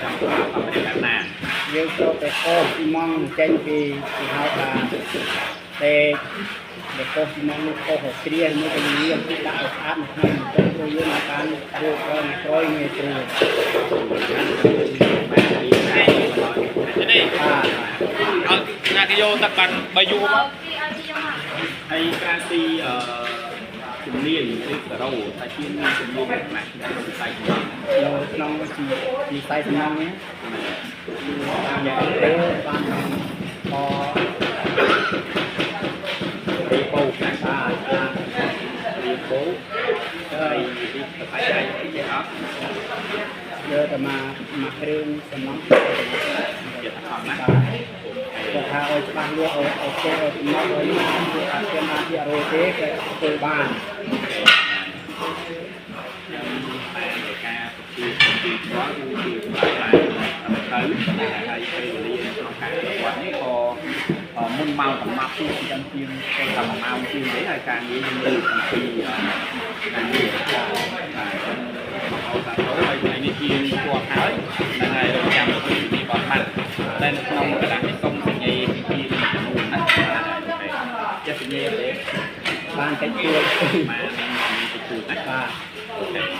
ចង់ប្រើសម្ភារៈបែបណា យើងត្រូវតែកោសស៊ីម៉ងចេញពីគេហៅថាតែដែលកោសស៊ីម៉ងនោះកោសឲ្យគ្រាមួយទៅលាងគឺដាក់ឲ្យស្អាតនៅក្នុងបន្ទប់ព្រោះយើងអាចបានរួចក្រោយក្រោយងាយស្រួល បែបនេះឯង នេះ បាទ ឲ្យណាគេយកទឹកបាន3យូរមក ហើយក្រៅពីអឺជំនាញឬការ៉ូតែជាមានជំនាញខ្លះក្នុងវិស័យជំនាញ នៅក្នុងវិស័យសំណង់នេះតាមរយៈពេលបានអ រីពោណា បាទបាទ រីពោហើយរីបច្ច័យគេអត់ យកតែមកមកគ្រឿងសំណង់ ជាអត់ណា បាទគាត់ថាឲ្យច្បាស់លាស់ឲ្យឲ្យចេះឲ្យសំណង់ឲ្យគឺអត់មានបានជារយទេក៏ធ្វើបាន ខ្ញុំតែในការប្រជុំទីផ្ទាល់គឺជាផ្លាយបានទៅហើយពេលវេលាក្នុងការអនុវត្តនេះក៏មុនម៉ោងកំណត់ទីចឹងជាងទៅតែ1ម៉ោងជាងទេហើយការងារខ្ញុំលើកអំពីការងារបាទអត់តាទៅហើយថ្ងៃនេះជាងជាប់ហើយហ្នឹងហើយរងចាំទៅពីនេះបត់បាត់តែនៅក្នុងក្រដាសនេះសូមសញ្ញាពីចំនួនណាចេះសញ្ញាទេ បានតិចតួច បានតិចតួចណា បាទ OK។